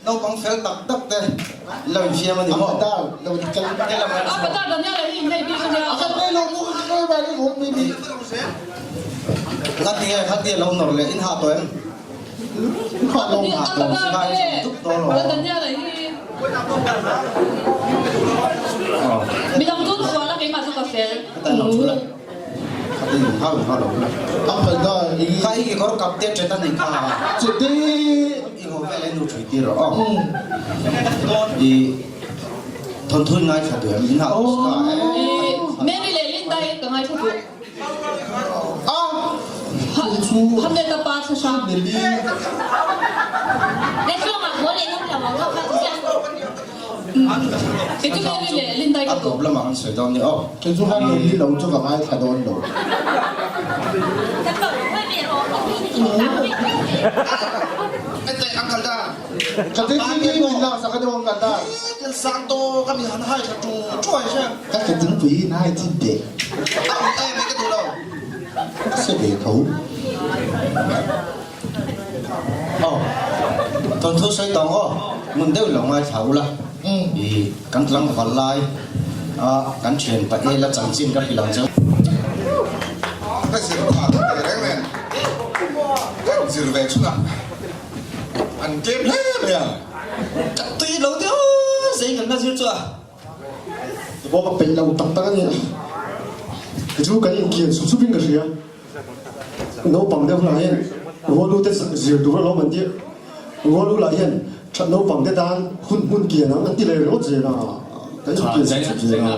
Naupang fel tak tak te lo infiam a ni maw? Ngati nge khati lo nawr leh in hah tawh em? Hah tawh si kha in sam dup dawn lo. Kha i kekawr kap te ṭet a nih kha. I haw vel e nu ṭhui tir rawh aw. I thawnthu in ngaithla duh em? In hah tawh si kha e. Mary leh Linda i ka ngaithla duh. Hamleta pa thlahrang. Kei chu Mary leh Linda i ka A duh. tawp lamah kan sawi dawn nia aw. Kei chu han ni lo chu ka ngaithla dawn lo. Ka ke dingpui hi nai chin teh. Ka se ve tho. Aw, thawnthu sawi tawng aw, ngun deuh lo ngaithla ula. I kan tlangval lai a kan thian pa ela chanchin ka hrilh ang cheu. Ka zir pha ta teh reng nen ka zir ve chhun a, an tlem hle mai a. Ka tui lo deuh zei kan la zir chu a. Bawk a peih lo tak tak a nia. Chu kan inkian sup sup in ka hria. Naupang deuh lah hian rualu te zir tur alawm an tia. Rualu lah hian that naupang te tan hun hmun kian ang an ti leh ringawt zel a. Kan inkian sup sup zel a.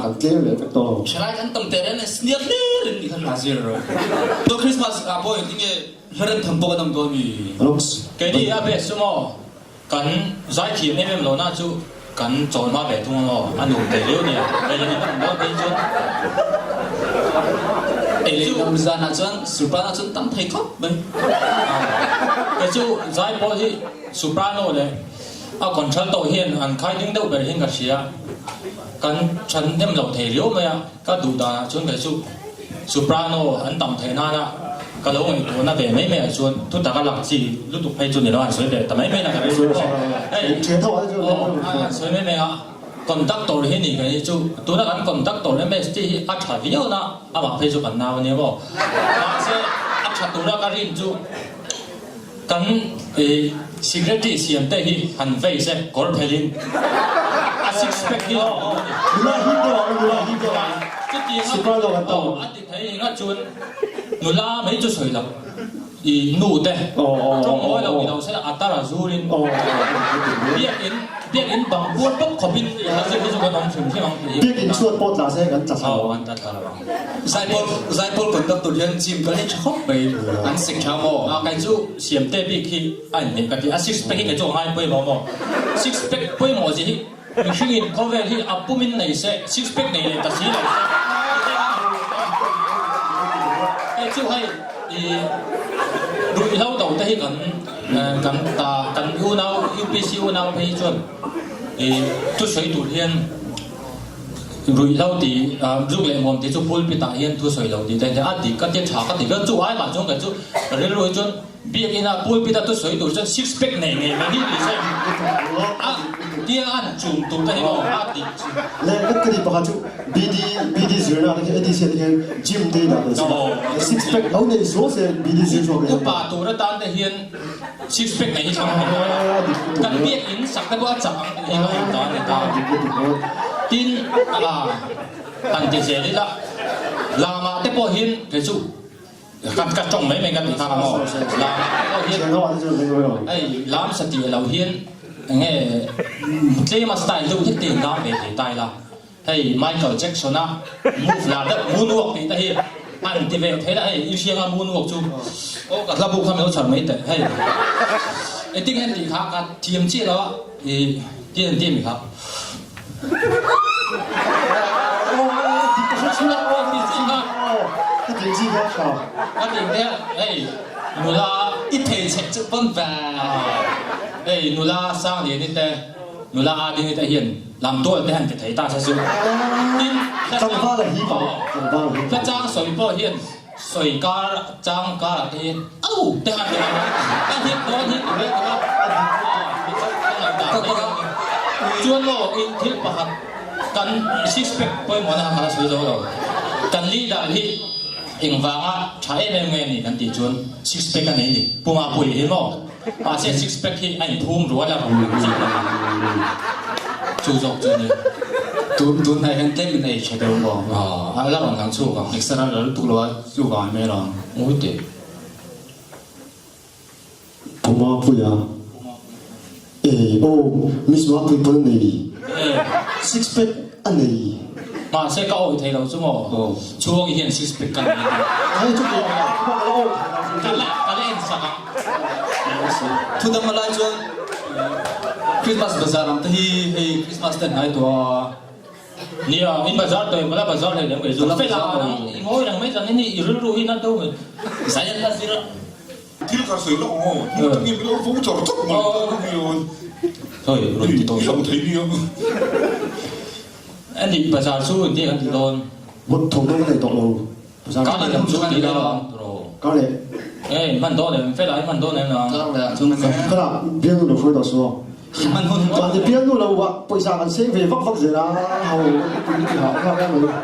Kan tlem leh vek tawh lo. Thalai kan tam teh reng nen senior hlir in nih kha hla zir rawh. To Christmas ah pawh engtin nge hla rem tham pawh kan awm dawn mi? Keini a best chu maw? Kan zaithiam em em lo na chu kan chawl hma ve thung ang aw, a nuam thei riau nia, ei leh in awm dawn phei chuan Ei leh in awm zanah chuan Soprano chuan tam thei khawp mai. Kei chu zai pawl hi Soprano leh a contralto hian an khai ding deuh ber hian ka hria, kan than nem lo thei riau mai a. Ka duh danah chuan kei chu Soprano an tam theih nana ka lo ngaihtuahna ve mai mai ah chuan thutak a lak chi lutuk phei chu ni lo a han sawi ve ta mai mai na ka rilru aw hei aw a han sawi mai mai a conductor hi ni ka ni chu tuna kan conductor MST hi a tha viau na amah phei chu kan nau ania maw mahse a tha tura ka rin chu kan secretary siam te hi han vei se kawr phelin a six pack hi lang duh a ni. Nula hi deuh ang nula hi deuh ang. Chutiang a aw a ti thei enga chuan nula mai chu sawi lo i nu te tawng mawi lo ni lo se a tar a zurin biakin biakin bang puar pawp khawpin i hla zir hi chu kan awm hrim hrim ang tih hi. Biakin chhuat pawh tla se kan tla thla lo ang. An tla thla lo ang. Zaipawl Zaipawl conductor hian gym kal hi tha khawp mai an sik tha maw? A kei chu siam te bik hi a inneih ka ti a six pack hi kei chu a ngai pawimawh maw? Six pack pawimawh zia hi mihring in khawvel hi a pum in nei se six pack nei leh ta si lo se hei chu hei i ruihhlo do te hi kan kan ta kan unau UPC unau phei hi chuan i thusawi tur hian Ruihhlo ti, zuk leh nuam ti chu pulpit ah hian thu sawi lo tih te a dik ka ti a tha ka ti viau. Chu ai mah chuan kei chu rilru hi chuan biakinn ah pulpit a thu sawi tur chuan six pack nei ngei mai hi ti se a tia an chum tur te hi maw a dik chu. Le ka ka ti pakhat chu BD BD zirna te khi ADC te khian gym te dah ve se six pack lo nei zual se BD zir chhuak ve. Upa tur atan te hian six pack nei hi thlang thei kan biakinn sak te pawh a chak ang tih hi ka en ta a ni ta. Tin a han ti zel ila lamah te pawh hian kei chu ka ka tawng mai mai ka ti kha maw lamah te pawh hian hei lam satih lo hian enge tlema style deuh hlek te in lam ve thei ta ila. Hei Michael Jackson a move lar deuh moonwalk tih te hi an ti ve thei la hei i hrianga moonwalk chu aw ka hla bu kha min lo chhar mai teh hei engtin nge tih kha ka thiam chiah lo a i ti an ti mi kha. kha tha. A ti te hei nula i thei chhek chu pawn ve. Hei nula sang lian i te nula a ding i te hian lamtual te han ti thei ta se chu. Tin Tlangval a hi pang tlangval a hi. Hla chang sawi pawh hian sawi kar chang kar ah te hian au te han ti ang a a hit dawn hi ti mai tur a. Chuan maw in thil pakhat Kan six pack pawimawhna kha kha sawi zo lo. Kan leader hi engvanga tha em em nge ni kan tih chuan six pack a nei ni. Puma pui hi maw? Mahse six pack hi a inphum rual a rawn chih lo ang. Chu zawk chu ni. Tun tun hnai hian tlem in ei tha deuh maw? Aw, a la rawn lang chhuak ang. Exer a la lutuk lo a, chuvang mai lo ang. Ngawi teh. Puma puia e aw Miss Mapui pawn a nei six pack a nei. Mahse ka awih thei lo chu maw chhuang i hian six pack ka nei a Ai chu ka la awih thei lo ka la en sak ang. Thu dang a lai chuan Christmas bazar ang te hi hei Christmas te an ngai tawh a. Nia, in bazar tawh em? Ka la bazar hlei lem kei chu. Ka fel a, i ngawi reng mai chuan i rilru hi na deuh mai. Zai an la zir a. Thil kha sawi lawk ang aw, hnu tangin min lo vo chawr chawr mai ta ka hmu aw. Hoi, rawn ti tawh. I lang thei nia. Ani bazar chu engtin kan ti dawn? Vawt thawmhnaw ka nei tawh lo. Bazar. Ka leh lam chu ti la rawh. Ka leh. Ei, hman dawn em? Fela i hman dawn em nang? Kar leh ah chuan ka Ka lah bialnu lo hruai tawh suh aw. Hman hun Chuan ti bialnu lo ah pawisa kan seng ve vak vak zel a, ho kan ti hah nghak em mai.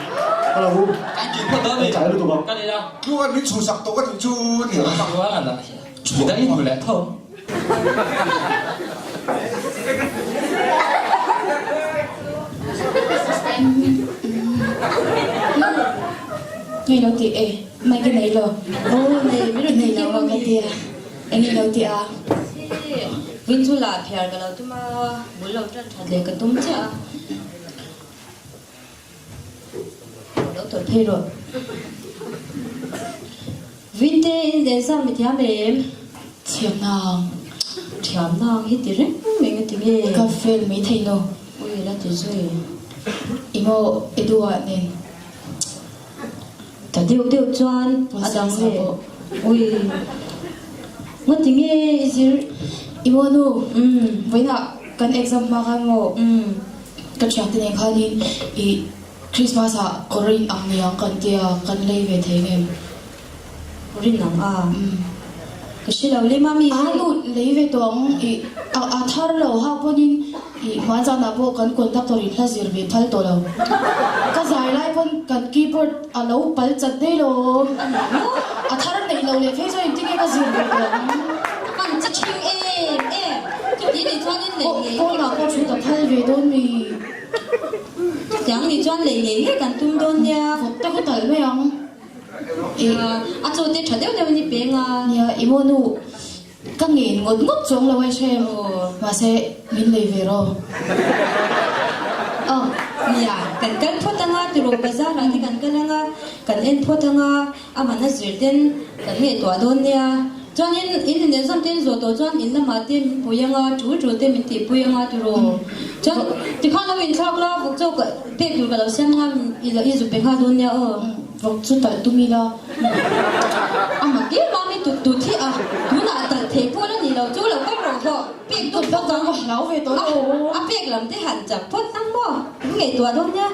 Ka lo Kan kil phawt dawn kan chai lutuk a. Ka leh a. Tluan min chhuhsak tawh ka tih chu nia. Tluan a lah. Midang i hmu leh tho. Ngei lo ti e, mai ka nei lo. Oh, nei, mi rawn Nei lo a ka ti a. Eng i lo ti a? Hi, vin chu lah phiar ka lo tum a, bul lo tan that leh ka tum chiah a. Lo tawlh phei rawh. Vinte in exam i thiam em? Thiam nang. Thiam nang hi ti reng reng a ti nge? Ka fail mai thei lo. Ui la ti zui. I maw i duh ah nen. Ta deuh deuh chuan a dang le. Ui. Nga ti nge i zir? I maw nu? Vawiinah kan exam hma khan maw? Ka thiante nen khanin i Christmas ah kawr in ang niang kan tia kan lei ve thei ngem? Kawr in ang a? Ka hre lo le mami A nu lei ve tawh ang i a thar lo hak pawnin i hmanzanah pawh kan conductor in hla zir ve phal tawh lo. Ka zai lai pawn kan keyboard a lo pal chat daih lo. A thar neih lo leh phei chuan engtin nge ka zir ve tawh ang? Hman chi thing em em chuti nih chuanin lei ngei Kawnah pawh thu ka phal ve dawn mi? Chutiang nih chuan lei ngei ngei kan tum dawn nia. Vawk te khaw talh mai ang. A chaw te tha deuh deuhin i peng a. Nia, i maw nu, ka ngen ngawt ngawt chuang lo ai hrem. Mahse, min lei ve rawh. Aw, nia, kan kal phawt anga tiraw bazar ah te kan kal anga, kan en phawt anga, a man a zir ten kan ngaihtuah dawn nia. Chuanin in inel zawm te in zawh tawh chuan in lamah te min pui anga, tul tul te min tihpui anga tiraw. Chuan tikhan lo inthlak la, vawk chaw pek tur ka lo siam anga i zuk pe nghal dawn nia aw. Vawk chu talh tum ila. A mak em a, mi tut tut hi a, tunah talh thei pawh la ni lo chu lo kal rawh hlawh, pek tum phawt ang. Ka hlau ve tawh lo. A pek lam te han chak phawt ang maw, min ngaihtuah dawn nia.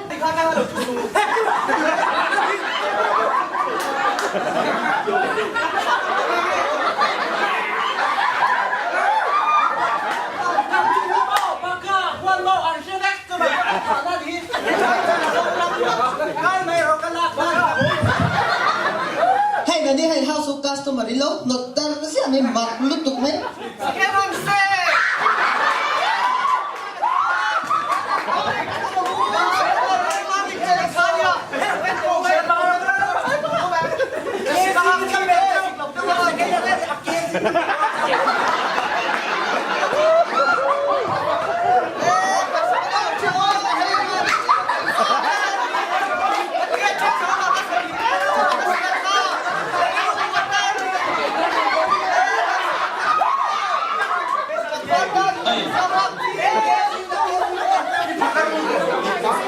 Hei nani hei house of customer i lo hnawt dar ziah mai mak lutuk mai.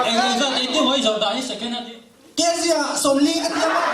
Eng eng zat ei tu mai zo dah hi second a ti. Kezia 40 a ti a maw?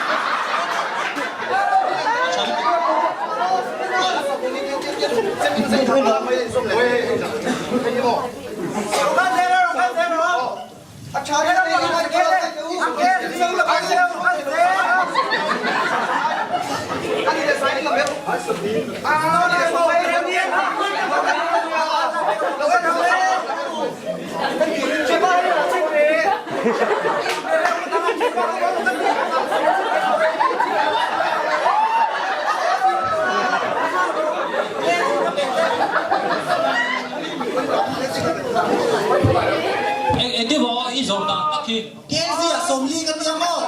Eng engtin maw i zawm dan tak hi? KZ ah 40 ka tia maw?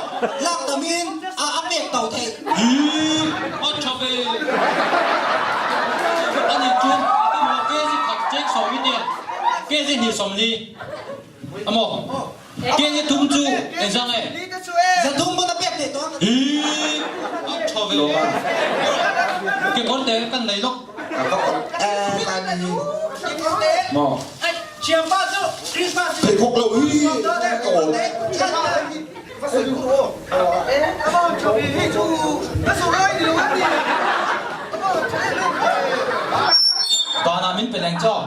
Lak tamin a a pek to theih. Hi a tha ve. Ani chuan engtin maw KZ khat chek 40 tia KZ hnih 40 a maw? KZ thum chu engzang e? 300 pawn a pek theih tawh. Hi a tha ve. Kekawr te kan nei lawk. Maw? Pheikhawk lo hi ka awl. Vanah min pe leng chaw.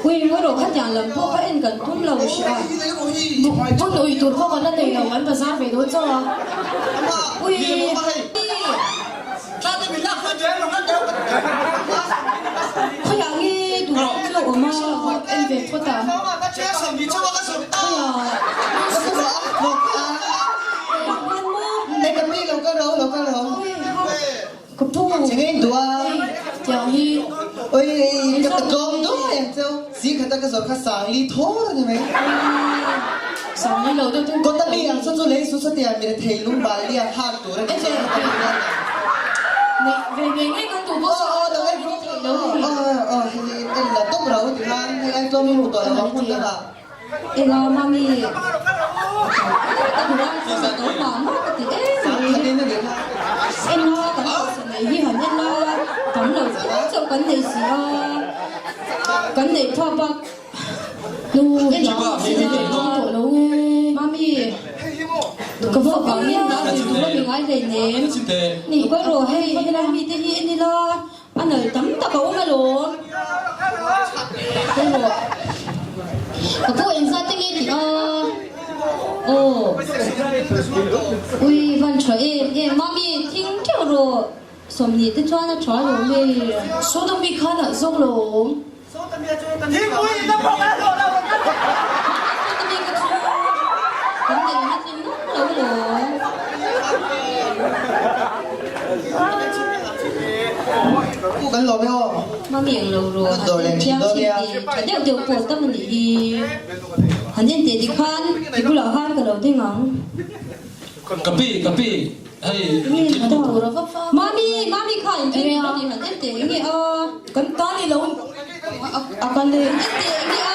Ui ngaw khatiang lam pawh kha en kan tum lo hria. Bun ui tur pawh kan la nei lo, an bazar ve dawn chauh a. Ui. Khawiah nge duh chu a awm a? En ve phawt a. Sangli lo deuh deuh. Neih ve ngei ngei kan duh bawk a. Enga mami ka duh a chuan ka to mah mah ka ti em mai. Enga kan pawisa nei hi han en a tam lo chauh chauh kan nei si a kan neih phak bak Nu hlau si a tawh lo nge. Mami ka vawk vangin hlau thei tur a mi ngai hleinem. Nih ka rawh hei helai mite hi en ila. A nal tam tak a awm alawm. Hei rawh. Ka pu engzat te nge tih a? Aw. Ui van tha em em. Mami thing teuh rawh. 20 te chuan a tha alawm hei. Sawdawmi kha nalh zawk lawm. Sawdawmi ka chu kan nei na tling ngam lo alawm. Mami eng lo rawh han thiang thin tih tha deuh deuh pawh tam a nih hi. Han en teh tikhan i bulah khan ka lo ding ang. Ka pi, ka pi, hei in thil tur a va va. Mami, mami kha in thil tur a tih han en teh enge a. Kan ta ni lo a kal e. En teh enge a.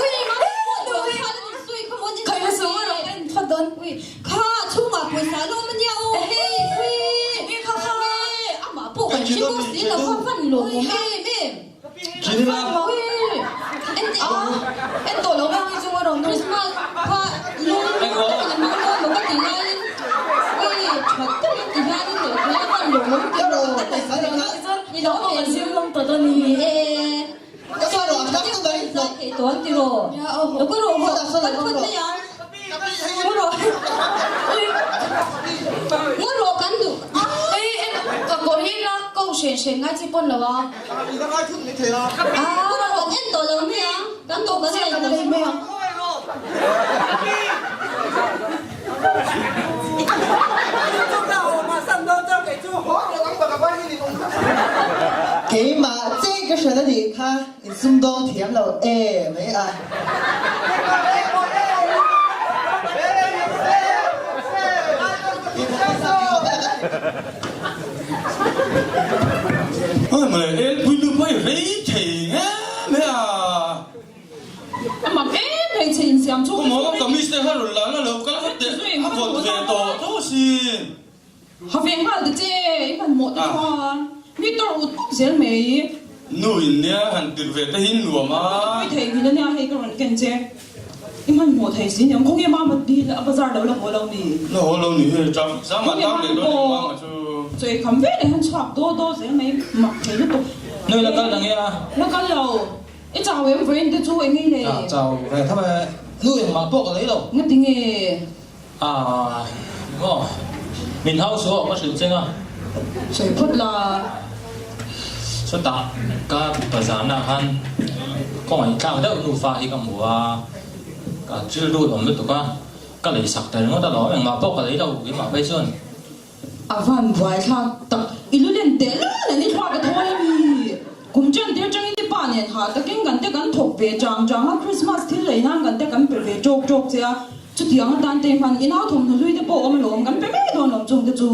Ui mami pawh duh khan a ni sawi kha maw. Khaih a sung a rawh en phawt dawn. Ui Kha chhungah pawisa a lawm ania aw hei ui nge kha kha amah pawh kan hre bawk si lo kha van lawmawm em em ui en teh a en tawh lo mai chung a rawn Christmas kha lung takin a hmang dawn maw ka ti laiin ui tha takin ti hianin leh kha van lawmawm ti rawh i lo ve zir lawm tawh dawn ni e Thei tawn ti rawh. Lo ka rawh hawh kan phawt mai ang. Ngaw rawh. Ngaw rawh kan duh. Hei en ka kawr hi la ko hren hren ngai chi pawn lo a. Ngaw rawh kan en tawh lo mai ang. Kan duh kan lei mai ang. Keimah che ka hriat a nih kha in sumdawng thiam lo e mai a. Oi mawle, elpui nu pawh i rei thei nge mai a. A mak em hmeichhe insiam chu. Maw ka miss te kha rawn la la lo kal vat teh a vawt ve tawh tho sin. Ha ve nghal ta che i hmanhmawh te chuan mi tawrh ut ut zel mai. Nu in nia han tirh ve te hi nuam a. Pui thei nghin ania hei ka rawn ken che. I hmanhmawh thei si aniang, khawnge mama hi a bazar lo la haw lo ni? La haw lo ni hei, traffic zam ah tang leh dawn eng mama chu. Chaw ei kham veleh hian chhuak daw daw zel mai mak thei lutuk. Nui la kal ang e a. La kal lo, i chau em vawiin te chu eng ei le? Chau ve tho e, nu engmah pawh ka lei lo. Ngati nge? Ah, maw? Min hau suh aw, ka hrilh cheng a. Sawi phawt la. Chutah ka bazarna ah khan kawngah tlak deuh nufa hi ka hmu a, ka thil lut awm lutuk a, ka lei sak ta ringawt alawm, engmah pawh ka lei lo keimah phei chuan. A van buai thlak tak, i lu len teh lul an i thluak a thawi a mi? Kum ṭan tir ṭangin i pa nen hah takin kan te kan thawk ve chang chang a, Christmas thil lei nan kan te kan pe ve ṭawk ṭawk che a, chutiang atan te hman i nau thawmhnaw hlui te pawh awm alawm, kan pe mai dawn lawm chung te chu.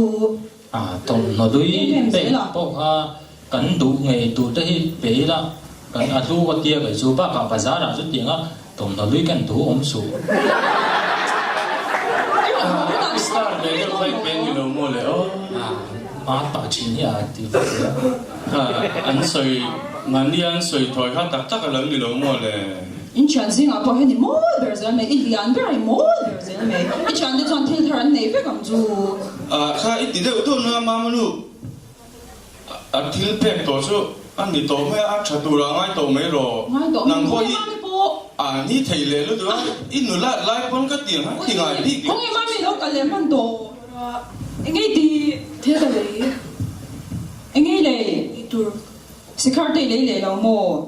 A thawmhnaw hlui pek pawh kha kan duh ngei tur te hi pe ila, kan a hlu ka tia kei chu, bakah bazar ah chutianga thawmhnaw hlui kan duh awm suh. Star ve deuh kha i pe ni lo maw le aw. A pah thin hi a ti vak zel a. An sawi mahni an sawi thawi kha tak tak a lo ni lo maw le. In thian zingah pawh hian i mawl ber zel mai, i lian ber a i mawl ber zel mai. I thiante chuan thil thar an nei vek ang chu. Kha i ti deuh deuh na Mamanu. A thil pek tawh chu a ni tawh mai a, a tha tur ah ngai tawh mai rawh. Nang pawh hi a ni thei leh lutuk a, i nula lai pawn ka ti ang a, ti ngai bik lo. Khawnge mami lo kal leh hman tawh engei ti thil ka lei engei lei tur Sikhar te i lei leh lo maw?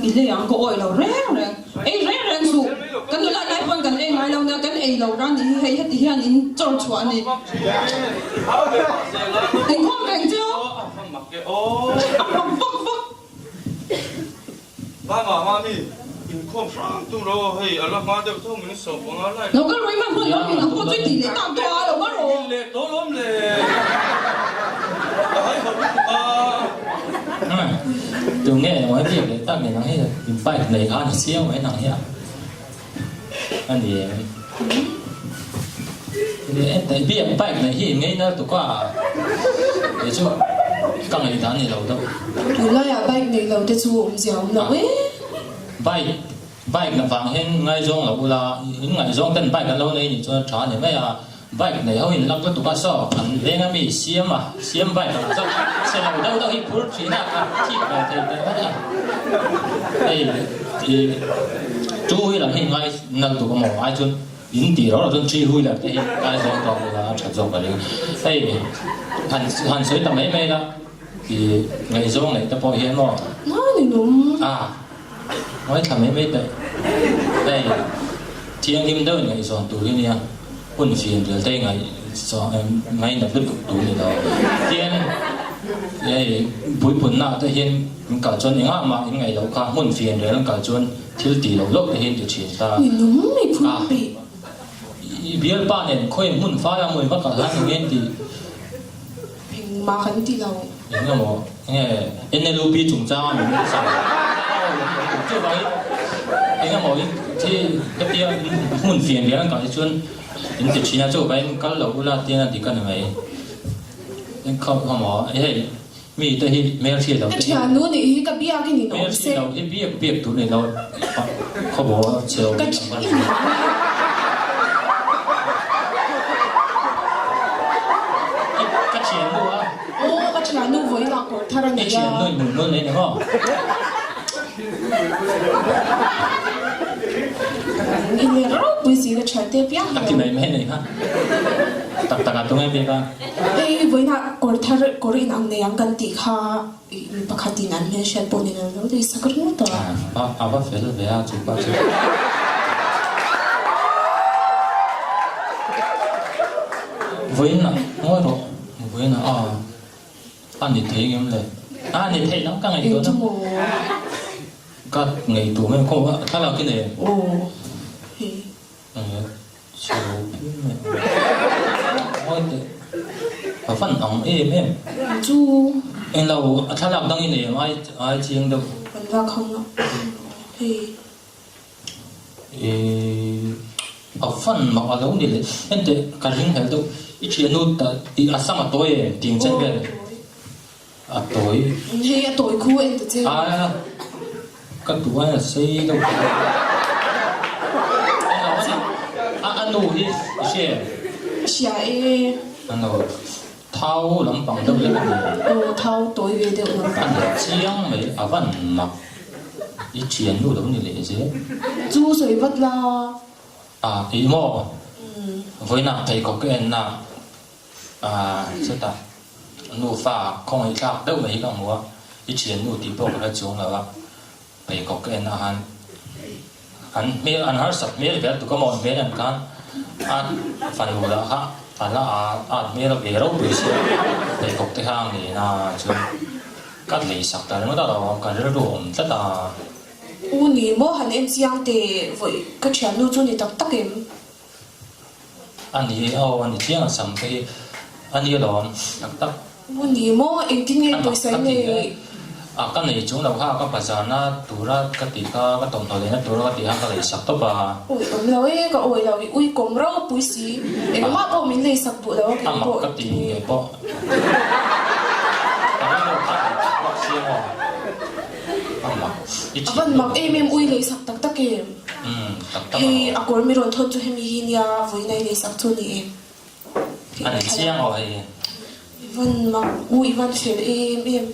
I lei ang ka awih lo reng reng. Ei reng reng suh. Kan nula lai pawn kan ei ngai lo nia, kan ei lo ran nih hi hei heti hian in chawr chhuah a ni. Inkhawm reng chu a mak vak vak. Mama, mami, inkhawm hrang tum ro, hei a la hma deuh tho min sawp ang a, lai. Lo kal rawh i hman hman lo min ang pawh chu i tih leh tak tawh a, lo kal rawh. Leh tawh lawm le. Ka hai hawt lutuk a. Tu nge emaw he biak leh tak ni nang hi in bike nei kha ni chiang mai nang hi a a ni em ni en teh biak bike nei hi ngei nal tuk a kei chu ka ngaih dan ni lo deuh. Tunlaiah bike nei lo te chu awmzia awm lo e. Bike bike na vang hian ngaizawng lo ula in ngaihzawng ten bike an lo nei nih chuan a tha ni mai a. Bike nei ho in lak lutuk a saw an veng a mi siam a siam bike ang zawk chhe lo deuh deuh hi phur thin a ka thik ve thei teh mai a hei i two wheeler hi ngai nal tuk amaw ai chuan in tih rau rau chuan three wheeler te hi ngai zawng tawk ila a that zawk ka ring hei han han sawi ta mai mai la i ngaihzawng neih te pawh hian maw a Ngaithla mai mai teh. Hei, thianghlim deuhin ngaihzawn tur hi nia, hun fian rel te ngainat lutuk tur ni lo. Tian, hei, puipunna ah te hian in kal chuan engah mah in ngaih loh kha, hmun fian rel an kal chuan thil tih loh loh te hi an ti thin ta. Ninawm mai phun peih. I bialpa nen khawiah hmun fai a mawi va kal han eng nge an tih? Engmah kan ti lo. Eng emaw nge NLUP chungchanga min sawi chuvangin eng emaw in thi hetia hmun fian lian an kal hi chuan in ti thin a chuvangin kal lo ula tian a dik a ni mai. Eng kha emaw hei mi te hi hmelhriat lo te hi. Ka thiannu nih hi ka biak i ninawm se. Hmelhriat lo hi biak biak tur ni lo khawbaw chhe lo Ka Ka thiannu a. Aw ka thiannu vawiin ah kawr thar a nei a. I thiannu in hmuh nawn nei ni maw? I ner ropui si ka thiante piang A ti mai mai nei kha. Tak tak ah tunge bik a. Hei vawiin ah kawr thar kawr in ang nei ang kan tih kha mi pakhat in an hmelhriat pawh ni lo lo lei sak ringawt a. A va fel ve a chu pa chu. Vawiin ah ngawi rawh vawiin ah a a ni thei ngem le a ni theih lam ka ngaihtuah na ka ngaihtuah mai khaw thlalak i nei em? Aw hei. Chho phian mai ang. Ngawi teh. Ka fan ang em em. Chu. Englo a thlalak dang i nei ang ai ai chiang deuh. Kan lak ho na hei. Eee a fan mak a lo ni leh. Enteh ka ring hlel deuh. I thiannu ta tih a sam a tawi em tih ang chen vel. A tawi. Hei a tawi khu en ta che. A ka duh a sei deuh. nu hi i hria em? Ka hria e. A nu thau lampang deuh lek a ni. Aw thau tawi ve deuh lampang. A ni chiang mai a van mak. I thian nu lo ni leh zel. Chu sawi vat la. A ih maw? Vawiinah pheikhawk ka en na. A chutah nufa khawngaih thlak deuh mai hi ka hmu a, i thiannu tih pawh ka hre chuang lo a, pheikhawk ka en ah khan an hmel an harsat hmel vel tuk a maw an hmel en khan a fanu lah kha a la at hmel a ve ropui sia pheikhawk te kha a ngen a chuan ka lei sak ta ringawt a lo ka rilru a awm tlat a. U ni maw han en chiang teh vawi ka thiannu chu ni tak tak em? A ni aw, a ni chiang a sam te hi a ni alawm tak tak. U ni maw, engtin nge pawisa i nei? A ka nei chung lo kha ka bazarna tura ka tih kha ka thawmhnaw leina tura ka tih khan ka lei sak tawp a. Ui awm lo e, ka awi lo i ui kawm ropui si, engmah pawh min lei sak duh lo a kei A mak pawh ka ti ngei pawh. Ka rilru kha a mak bawk sia maw. A mak i A van mak em em ui lei sak tak tak em. Hei a kawr mi rawn thawn chu hemi hi nia vawiin a i leisak chu ni em? A ni chiang aw hei. I van mak u i van fel em em.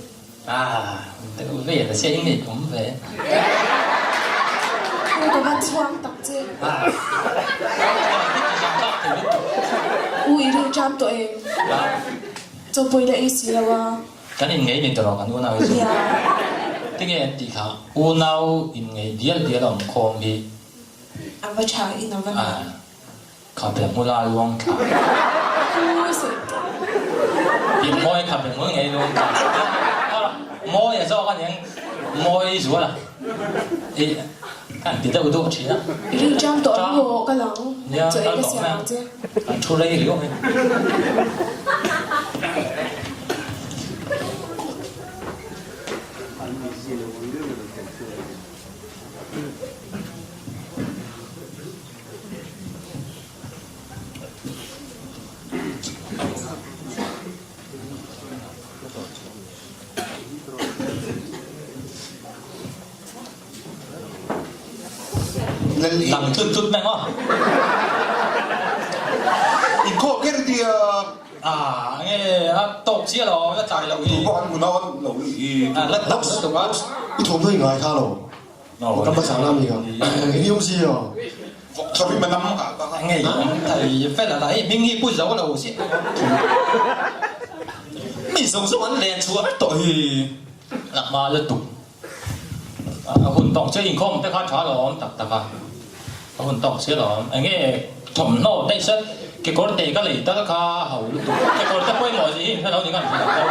Ah deuh ve la sia i ngei awm ve. U ka van chhuang tak che. U i ril ṭam tawh em? Chaw pawi la ei si lo a. Kan inngei ni tawh kan unau hi chu. Tinge an tih kha unau inngei dial dial a awm khawm hi. A va tha in a va nuam. Khabe hmula luang thla. Tin mawi khabe hmul ngei luang thla. Mawi a zawk a niang mawi zual a. I kan ti deuh duh thin a. Ri chang tawh ang maw ka lang. Nia Chaw ei kal ka tawh siam mai ang che. An thu rei riau mai. Nang tlut tlut mai maw? Inkhawm kher tia. À nge a tawk chiah lo la tlai lo hi. Tu pawh an hmun a lo i. La tam lutuk a. I thawmhnaw i ngai kha lo. Kan pasal a mi ka. Eng awm si a. Sorry ma nam ka ka. Ngei awm thei fel a la hei hming hi pu zo lo si. Mi zawng zawng an len chhuah vek tawh hi. La hma lutuk. A hun tawk che inkhawm te kha tha lo awm tak tak a. A hun tawk che lo awm. Enge thawmhnaw daih se kekawr te ka lei tal kha ho lutuk. Kekawr te pawimawh zia hi inhre lo ni kan hre lo.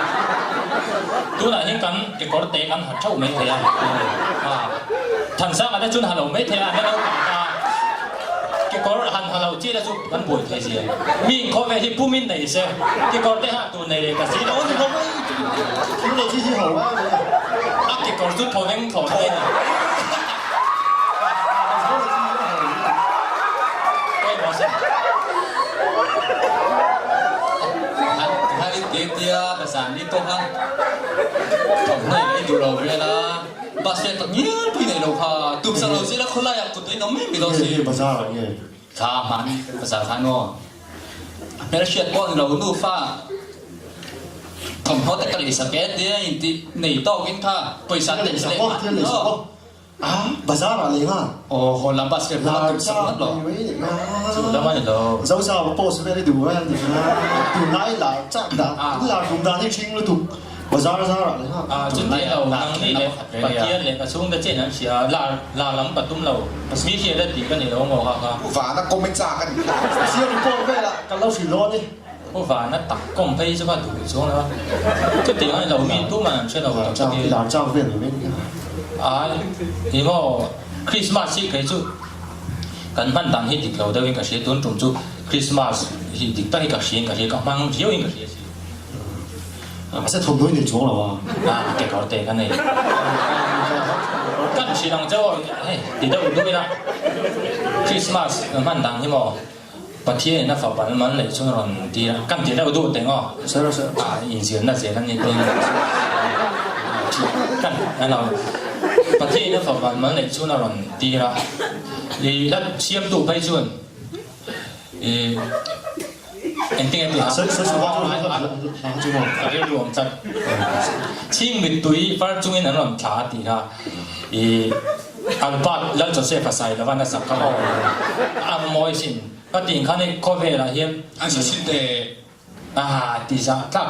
Tunah hian kan kekawr te kan ha theuh mai thei a. Thansanga te chuan ha lo mai thei a, an la naupang ta. Kekawr han ha lo chi te chu kan buai thei zia. Mi inkhawm ve hi pumin nei se, kekawr te ha tur nei leh ta si lo. A kekawr chu thawveng thlawh mai a ni. Pawimawh se. Han in ti tia bazar ni tawk a, thawmhnaw in ei duh lo vel a. Bus vel tak ngial pui nei lo kha tum sak lo zela khawlai ah kut in awm mai mai dawn si. Nge bazar ah nge? Kha hman bazar khan aw. Hmelhriat pawh ni lo nufa thawmhnaw te ka lei sak e tia in ti nei tawk in kha pawisa te lei sak aw. Ah bazar ah lei nga. Aw haw lam bus vel pawh tum sak ngawt lo. Chu lam a ni lo. Zosa post vel i duh a ni kha. Tunlai lar chak dan lar tum dan hi ṭhing lutuk. Bazar zar ah leh Ah chuti lo nang ni leh Pathian leh ka chhungte chen an hria lar lar lam ka tum lo mi hriat a tih ka ni lo maw kha kha. Pu Vana comment chak a ni kha. Sir report velah kan lo hrilh dawn e. Pu Vana tak kawm phei chu ka duh chuang lo a chutiang a ni lo mi tuman an hre lo tak tak hi. Lar chak vel ni mai ni kha. Ai ni maw Christmas hi kei chu kan hman dan hi dik lo deuh in ka hria tun tum chu Christmas hi dik tak hi ka hria in ka hria ka hmang viau in ka hria si. Mahse thawmhnaw i nei chuang lo a. A kekawr te ka nei. Kan hrilh ang chauh aw hei ti deuh duh ila Christmas kan hman dang hi maw Pathian in a fapa an man leh chuan rawn ti a kan ti deuh duh teng aw a inzirna zel a ni te kan ano Pathian in a fapa an man leh chuan a rawn tir a i la siamtu phei chuan. I engtin nge tih a rilru awm tlat. Chhing mittui far chungin an rawn thla a tih kha i Albert Lal Joseph a sai lova nasa kha aw a mawi sin ka tih khan hei khawvelah hian An sa chhin teh. Ah ti zah tlak.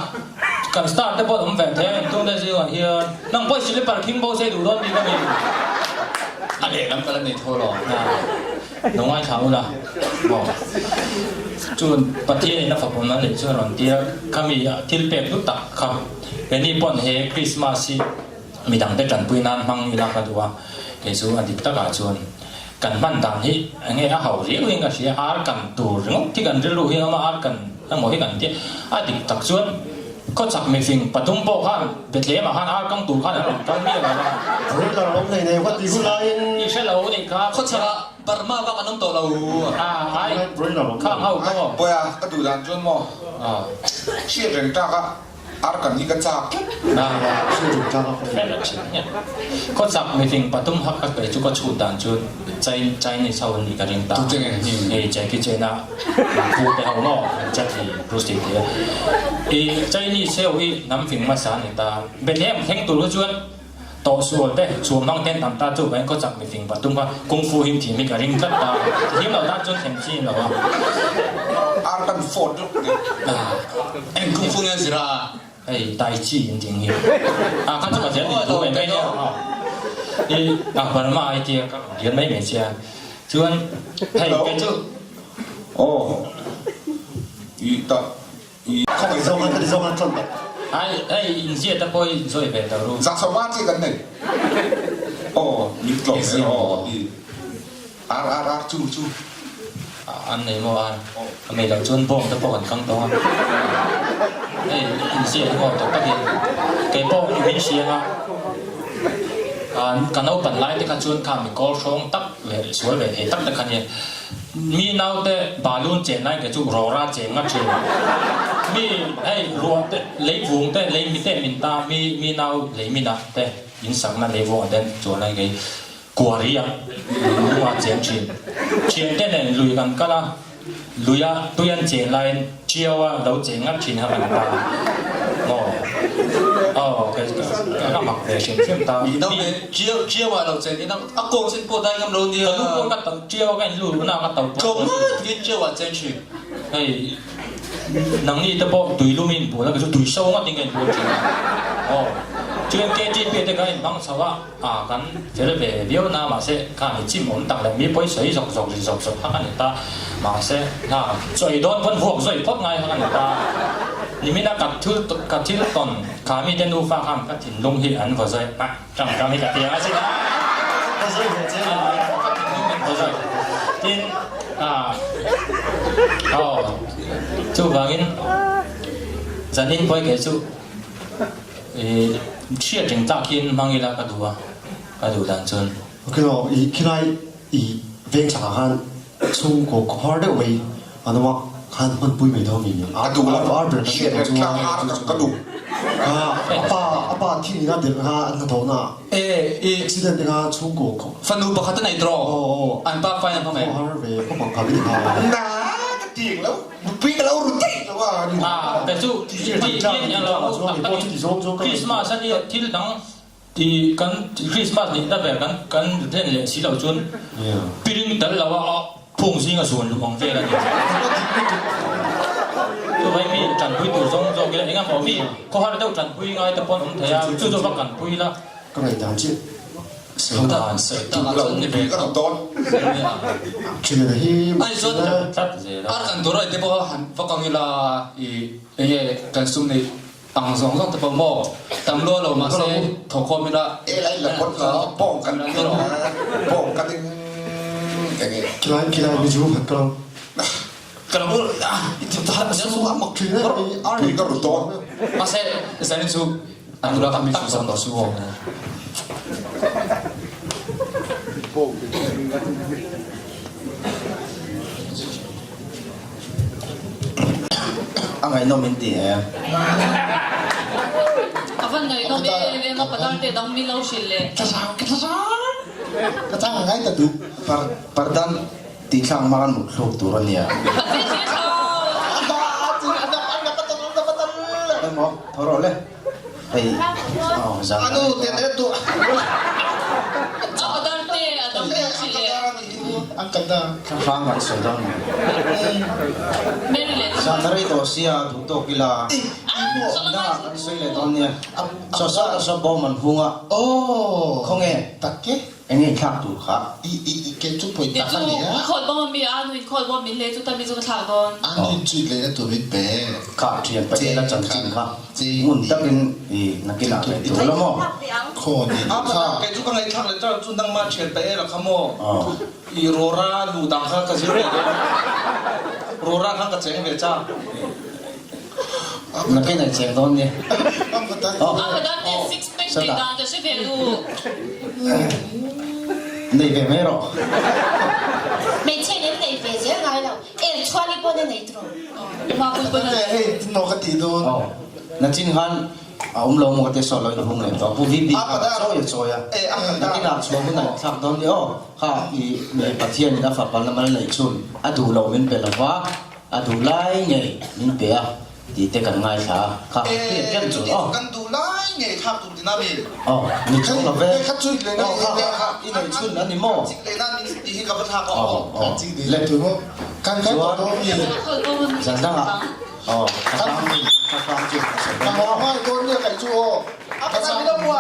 Kan star te pawh an awm ve thei a engtung te zingah hian nang pawh slipper khing bo se duh dawn bik a mi. A lehlam ka la nei tho lo. Ah lo ngaithla ula maw. Chun Pathian in a fapawm nan leh chuan a rawn tir a, khami thil pek hlu tak kha keini pawn he Christmas hi midang te tanpui nan hmang ila ka duh a, kei chu a dik takah chuan kan hman dan hi enge a ho riau in ka hria, ar kan tur ringawt hi kan rilru hi a awm a, ar kan emaw hi kan tia, a dik tak chuan khawchhak mifing pathum pawh khan Bethlehem ah khan ar kang tur khan an rawn kal miah lo a. Rilru a awm hlei nei va ti hun laiin. I hre lo nih kha. Khawchhak ah Burma bak an awm tawh lo. Ah ai khang ho ka maw. Bawiha ka duh dan chuan maw hriat reng tlak a. Ar kan hi ka chak tlat. Khawchak mifing pathum hak ka pe chu ka chhut dan chu Chinese ho an nih ka ring ta. Hei Jackie Chan a pu te ho maw Jet Li Bruce Lee te. I Chinese ho hi hnam fing hmasa an ni ta. Bethlehem thleng tur hi chuan tawhsual te chhuam hmang ten tam ta chu vain khawchak mifing pathum kha kung fu him thim hi ka ring tlat ta. Him lo tan chuan thleng chi lo a. Ar kan fawt lawk te. Eng kung fu nge an zir a? Hei tai chi in ting hi. A kha chu ka zel din thu mai mai nia. I a Burma ai tia ka rawn lian mai mai che a. Chuan hei kei chu. Aw. I ta I khawngaih zawk a ka ti zawk a ṭan tak. Ai hei inziat a pawh hi inzawi ve ta ru. Zaksawma chi kan nei. Aw min tlawm ve aw i ar ar ar chu chu. An nei maw ar. A nei loh chuan bawng te pawh kan kang tawng a. Hei inziat hi maw tak takin kei pawh i min hria anga ka naupan lai te kha chuan kha mi kawl hrawng tak leh sual ve thei tak te kha nia. Mi naute balloon chen lai te chu rawra cheng a thin. Mi hei ruah te lei vung te lei mi te min ta mi mi nau lei min ah te in sakna lei vung ah ten chuan lai kei kuari ah lung ah cheng thin. Thian te nen lui kan kal a lui ah tui an chen laiin chiau a lo cheng ngat thin kha kan ta maw aw kei ka mak ve hrim hrim ta. Mi naute chiau chiau ah lo cheng in a kawng sin pawh dai ngam lo nia. Ka lu pawh ka tauh chiau a ka in lu na ka tauh pawh. Tlawm ngat takin chiau ah cheng thin. Hei nangni te pawh tui lum in bual a ka chu tui so ngat in ka in bual thin a aw chuan KTP te kha in hmang chho a a kan fel ve viau na mahse kha mi chim awm tak leh mi pawi sawi zawk zawk ri zawk zawk kha ka ni ta mahse kha chawi dawn pawn vuak zawi phawt ngai kha ka ni ta nimina ka thil ka thil tawn kha mi te nufa khan ka thinlung hi an vaw zawi a. Tang tang hi ka ti ang a sin a. Ka zawi ve che a. Ka thinlung min vaw zawi. Tin ah aw chuvangin zanin pawh kei chu i hriat reng tlak hian hmang ila ka duh a, ka duh dan chuan. Ok aw i khilai i veng thlakah khan chhungkaw khawhar deuh mai an awm a khan hmanpui mai dawn mi Ka duh lo hriat reng tlak ar ka ka duh. Kha a pa a pa thi ina delh kha an hnathawh na E i accident te kha chhungkaw khaw fanu pakhat a nei tawh aw aw an pa fain an hmang em? Khawhar ve khawp ang kha ka ti kha. Na ka ti eng lo nupui ka lo ru daih lo a ni. Ah te chu Hriat reng tlak mi eng lo chuan tak kei pawh chuti zawng zawng ka ngaihtuah. Christmas a nia thil dang Ti kan Christmas nih na ber kan kan hlen leh si lo chuan piring tel lo a phung zinga zuan luh ang vel a ni. Chuvai mi tanpui tur zawng zawk ila eng emaw mi khawhar deuh tanpui ngai te pawn awm thei a, chu chu va kanpui ila. Ka ngaihdan chiah Sawidan sawidan ah chuan ni ve khawp. Thian hi Ai chuan tlat zel a. Ar kan tur a te pawh han va kang ila i enge kan sum neih Ang zawng zawng te pawh maw tam lua lo mahse tho khawm ila. E lai la kawt la bawng kan in bawng kan in enge. Khilai khilai mi chu khat ka lo. Ka lo i ti ta a su a mak thin e ar ka ru dawn. Mahse zanin chu an nula kha mi chu zam lo su aw. A ngaihnawm in ti em? A van ngaihnawm em em a padar te dang min lo hrilh leh. Ka chang ka chang ka chang a ngai ta duh. Par pardan. Tih thlak hma kan mut thluk tur a nia. Emaw tho rawh le. Hei zan Anu te te tu. Thlahrang kan sawi dawn ni. Zan a rei tawh sia duh tawk ila. Dangah kan sawi leh dawn nia. Saw saw saw bawm an hung a. Khawnge? Eng nge thlak tur kha? I i i ke chu pawi tak a nia. Khawl bawm a mi a nuin khawl bawm min lei chu ta mi chu ka thlak dawn. A nuin chu i leina tur min pe. Kha thian Pathian a chanchin kha ngun takin i nakinah ngaih tur la maw? Khaw ni A kha. Kei chu ka ngaihthlak leh tar chu nangmah thian pa ela kha maw? I rawra lu dang kha ka zir ve dawn. Rawra khan ka cheng ve cha. Nakin ai cheng dawn nia. Nei ve mai rawh. Hmeichhia in nei ve zel ngai lo. Eng chhuani pawn a nei tawh. Hei maw ka tih dawn. Nachin khan a awm lo maw ka tia saw lo in hung leh tawh. Pu VP kha a chawi a chawi a. Nakinah chhuah hun a inthlak dawn nia aw. Kha i Pathian in a fapa la mal neih chhun a duh lo min pe lova. A duh lai ngei min pe a tih te kan ngaithla a, kha hriat reng chu aw. Kan duh lai ngei thlak tur tina mi. Aw, ni chung lo ve. Aw, kha kha kha i nei chhun a ni maw? Aw, aw, le. Chuan zan dangah aw, ka hrang ka hrang chu ka sawi dawn aw.